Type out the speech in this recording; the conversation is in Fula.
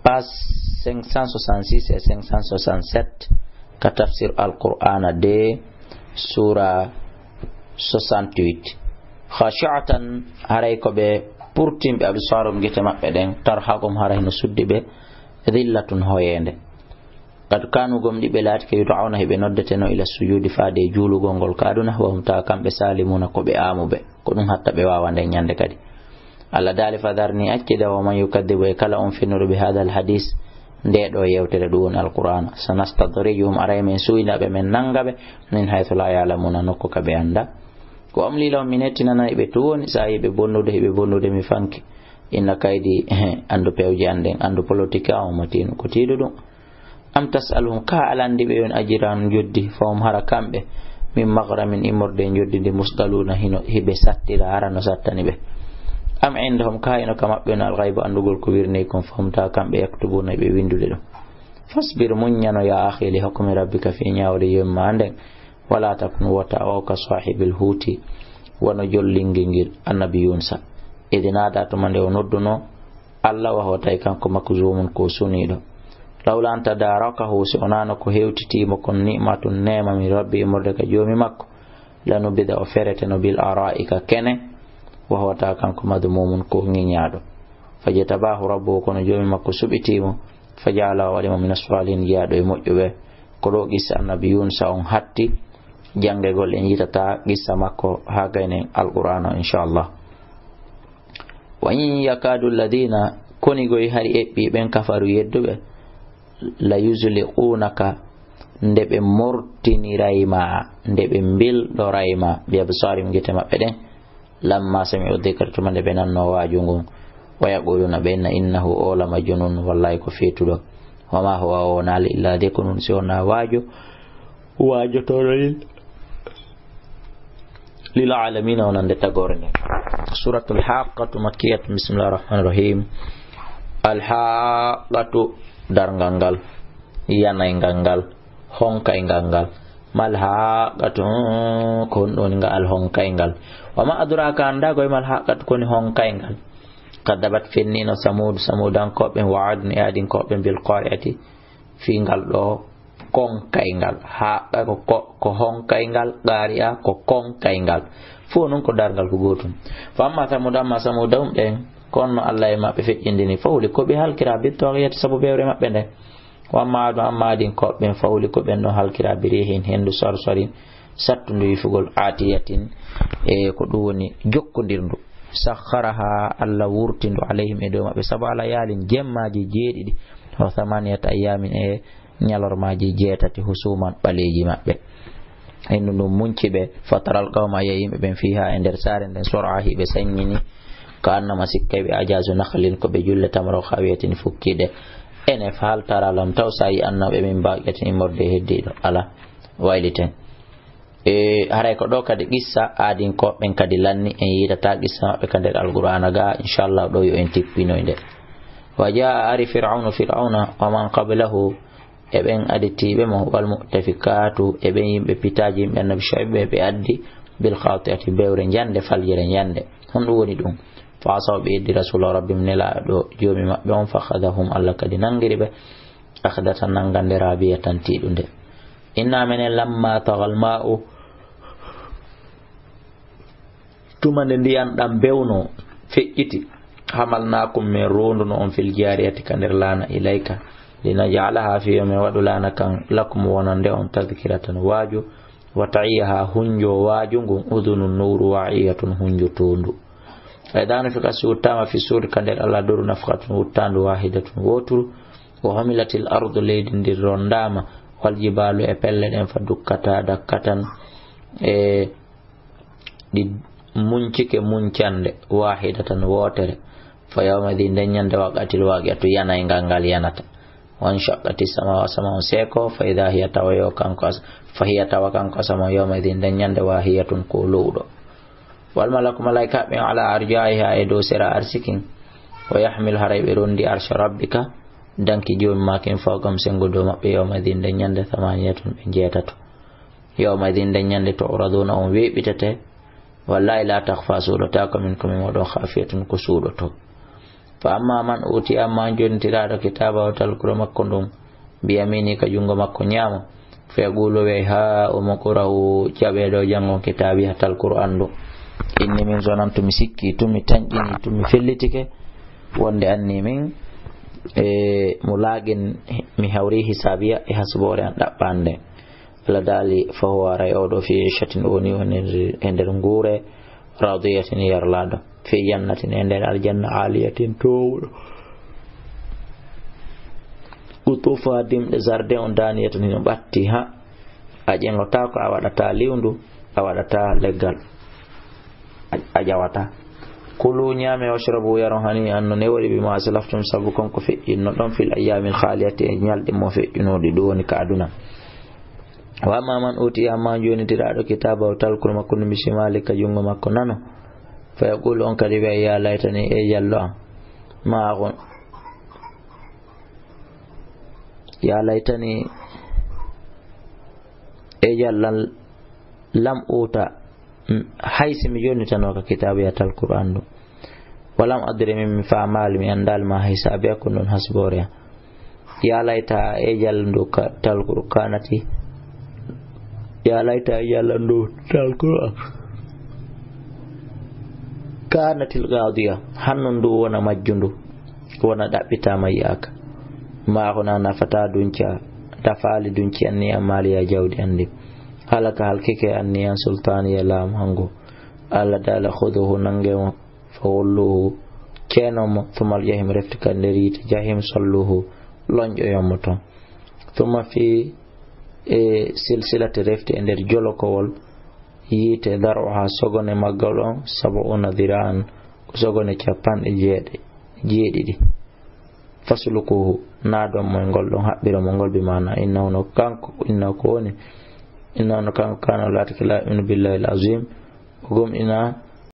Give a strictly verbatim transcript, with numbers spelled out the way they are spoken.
Page cinq cent soixante-six et cinq cent soixante-sept, ka tafsir Alqur'aana deux, suura soixante-huit. Khashi'atan, haray ko ɓe purtinɓe, absaarum, gite maɓɓe ɗen, tarhaquhum, haray no suddi ɓe, dhillatun, hoyeende. Qad kaanu, gomɗii ɓe laatike, yud'awna, hiɓe noddeteno, ila sujuudi, faade e juulugol ngol ka aduna, wa hum, tawa kamɓe, salimuuna, ko ɓe aamuɓe. Ko ɗum hatta ɓe waawa nden ñande kadi. Allah daali, fadharni, accida, wa man yukaddibu, e kala on fennuɗo, bi hadal hadis, nde ɗo yewtere, ɗum woni Alqur'aana. Sanastadrijuhum, aray men suyna ɓe, men nanga ɓe, min haythu la ya'lamuna, nokku ka ɓe annda. Wa umli lahum, min hettinana ɓe to woni, sa yi ɓe bonnude, hiɓe bonnude, mi fanki. Inna kaydi, anndu pewje an ɗen, anndu politique an, o matinu, ko tiiɗuɗum. Am tas'aluhum, ka a lanndiiɓe on, ajran, njoddi, fahum, hara kamɓe, min maghramin, immorde e njoddi ndi, musqaluuna, hino hiɓe sattira, hara no sattani ɓe. Am indahum, ka hino ka maɓɓe on, al-ghaybu, anndugol ko wirnii kon, fahum, tawa kamɓe, yaktubuuna, ɓe winndude ɗum. Fasbir, muññano, ya akhi, li hukmi rabbika, fii ñaawre Joomi maa nden. Wala takun, wota a waw, ka saahibil huuti, wano jollingel ngel, Annabi Yuunusa. Idh naadaa, tuma nde o noddunoo Allah, wa huwa, tawi kanko, makzuumun, ko suniiɗo. Lawlaa an tadaarakahu, si wonaano ko hewtitii mo kon, ni'matun, neema, min rabbihi, immorde ka Joomi makko, lanubida, o fereteno, bil araa'i, ka kene, wa huwa, tawa kanko, madmuumun, ko ŋiñaaɗo. Fajtabaahu rabbuhu, kono Joomi makko suɓitii mo, faja'alahu, waɗi mo, mina saalihiin, jeyaaɗo e moƴƴuɓe. Ko ɗo qissa Annabi Yuunusa on hatti. Janngegol, en yiitata qissa makko haa gaynen Alqur'aana, inchallah. Wa in yakaadu alladhiina, koni goy hari eɓɓii ɓen, kafaru, yedduɓe, la yuzliquunaka, nde ɓe mortiniray ma, nde ɓe mbilɗoray ma, bi absaarihim, gite maɓɓe ɗen, lamma sami'u dhikra, tuma nde ɓe nannoo waaju ngun, wa yaquluuna, ɓe inna, innahu, o la majnuun, wallahi ko feetuɗo, wa ma huwa, o wonaali, illa dhikrun, si wonaa waaju, waajotooɗo lil, lil aalamiina, wonande tagoore nden. Suuratul Haaqqatu makkiyatun, bismillahir rahmaanir rahiim. Al Haaqqatu, darngal ngal, yanayngal ngal, honkayngal ngal. Mal Haaqqatu, ko honɗum woni ngal al honkayngal? Wa ma adraaka, annda koye mal Haaqqatu, ko woni honkayngal? Kaddabat, fenniino, Samuudu, Samuudankooɓe, wa Aadun, e Aadinkooɓe, bil qaari'ati, fii ngal ɗo konkayngal. Haaqqa ko, ko, ko honkayngal, qaari'a ko konkayngal. Fof noon ko darngal ko gootum. Fa amma Samuudu, amma Samuuda um ɓen, ko honno Allah e maɓɓe feƴƴindini, fa uhliku, ko ɓe halkira, bit-taaghiyati, sabu bewre maɓɓe nden. Wa amma Aadun, amma Aadinkooɓe ɓen, fa uhliku, ko ɓen ɗon halkira, bi riihin, henndu, sarsarin, sattundu yifugol, aatiyatin, e ko ɗum woni jokkondirndu. Sakhkharaha, Allah wurtindu, alayhim, e dow maɓɓe, sab'a layaalin, jemmaaji jeeɗiɗi, wa thamaniyata ayyaamin, e ñalormaaji jeetati, husuuman, ɓaleeji maɓɓe. Henndu ndun munci ɓe, fataral qawma, a yi'ay yimɓe ɓen, fiiha, e nder saare nden, sur'a, hiɓe saññini, ka annama sikkay ɓe, ajaazu nakhlin, ko ɓe julle tamaro, khaawiyatin, fukkiiɗe. Ene, fa hal tara lahum, taw sa yi'anno ɓe, min baaqiyatin, immorde e heddiiɗo? Alaa, wayliten. E, haray ko ɗo kadi qissa Aadinkooɓe ɓen kadi lanni, en yiitata qissa maɓɓe ka nder Alqur'aana ga, inchallah, ɗo yo en tippinoy nde. Wa jaa'a, ari, Fir'awnu, Fir'awna, wa man qablahu, e ɓen aditiiɓe mo, wal mu'tafikaatu, e ɓen yimɓe pitaaji, yimɓe Annabi Shu'ayb ɓe, ɓe addi, bil khaati'ati, bewre njande, faljere njande. Honɗum woni ɗum? Fa asaw, ɓe yeddi rasuula rabbihim, nelaaɗo Joomi maɓɓe on, fa akhadhahum, Allah kadi nanngiri ɓe, akhdatan, nanngande, raabiyatan, tiiɗunde. Inna, menen, lamma taghal maa'u, tuma nde ndiyan ɗan bewno, feƴƴiti, hamalnaakum, men roonduno on, fil jaariyati, ka nder laana, ilayka, linaj'alaha, fii yo men waɗu laana kan, lakum, wonande on, tadhkiratan, waaju, wa ta'iyaha, hunjo waaju ngun, udhunun, nowru, waa'iyatun, hunjo toondu. Fa idha nufikha, si wuttaama, fi suuri, ka nder alaa duru, nafkhatun, wuttaandu, waahidatun, wooturu. Wa humilatil ardu, leydi ndin rondaama, wal jibaalu, e pelle ɗen, fa dukkata dakkatan, e ɗi muncike muncande, waahidatan, wootere. Fa yawma idhin, nden ñande, waqa'atil waaqi'atu, yanayngal ngal yanata. Wanshaqqati samaa'u, asama on seeko, fa idha hiya, tawa yo kanko as-, fa hiya, tawa kanko asama on, yawma idhin, nden ñande, waahiyatun, ko lowɗo. Wal malaku, malaa'ikaaɓe ɓen, ala arjaa'iha, e dow sera arsikin. Wa yahmilu, haray ɓe rondi arsha rabbika, danki Joomi maa kin, fawqahum, senngo dow maɓɓe, yawma idhin, nden ñande, thamaniyatun, ɓe njeetato. Yawma idhin, nden ñande, tu'raduna, on weeɓitete. Wallahi, la takhfa, suuɗotaako, minkum, e mooɗon, khafiyatun, ko suuɗoto. Fa amma man utiya, amma on jonnitiraaɗo kitaaba o talkuro makko ndun, bi yamini, ka junngo makko ñaamo, fa yaqulu, wi'ay, ha umu qra'u, jaɓee ɗo janngon kitaabiya talkuro an ndu. Inni min zonantu, mi sikki, tun mi tanƴini, tun mi fellitike, wonde anni min, e, mulaaqin, mi hawri hisaabiya e hasboore an ɗaɓɓande. Allah daali, fa huwa, aray oɗo fi ishatin, o woni, woni e nder nguure, radiyatin, yarlaaɗo, fi jannatin, e nder aljanna, aliyatin, toowuɗo. Qutufuha, dimɗe jardin on, daniyatun, hino ɓatti, ha a ƴeŋotaako, a waɗata liwndu, a waɗata leggal, a, a ƴawata. Kulu, ñaame, washrabu, yaron, hani an no newori, bima aslaftum, sabu kon ko feƴƴinno ɗon, fil ayyamil khaliyati, e ñalɗi mo feƴƴunooɗi, ɗum woni ka aduna. Wa amma man utiya, amma jonitiraaɗo kitaaba o talkuru makko ndu, bi shimali, ka junngo makko nano, fa yaqulu, on kadi wi'ay, ya laytani, e jallo am, ma agun, ya laytani, e jallal, lam uta, hay si mi jonnitanooka kitaabiya talkuru an ndu. Walam adri, min mi faamaali, mi anndaali ma hisaabiya, ko ndun hasboore an. Ya layta, e jallo ndu ka talkuru kanati. Ya layta, e jallo ndu talkuru an kanatil qadiya. Hannu ndu wona majjundu, wona ɗaɓɓitaama yi'aaka. Ma huna nafata dunca, dafaali dunci anni an maaliya jawdi an ndi. Halaka, halkike anni an sultaaniya laamu hangu. Allah daala, khuduhu, nange mo, fa ghulluhu, ceeno mo, thumma al jahim, refti ka nder yiite jahim, salluhu, lonƴoyon mo ton. Thumma fi, e, silsilati, refti e nder jolokowol yiite, dar'uha, sogone maggal on, sab'una dhira'an, ko sogone capanɗe jeeɗi-, jeeɗiɗi. Faslukuhu, naadon mo e ngol ɗon, haɓɓiron mo ngol, bi maana innahu no kanko, innahu ko woni, innahu no kanko, kana laatake, la yu'minu billahi al azim, o gomɗina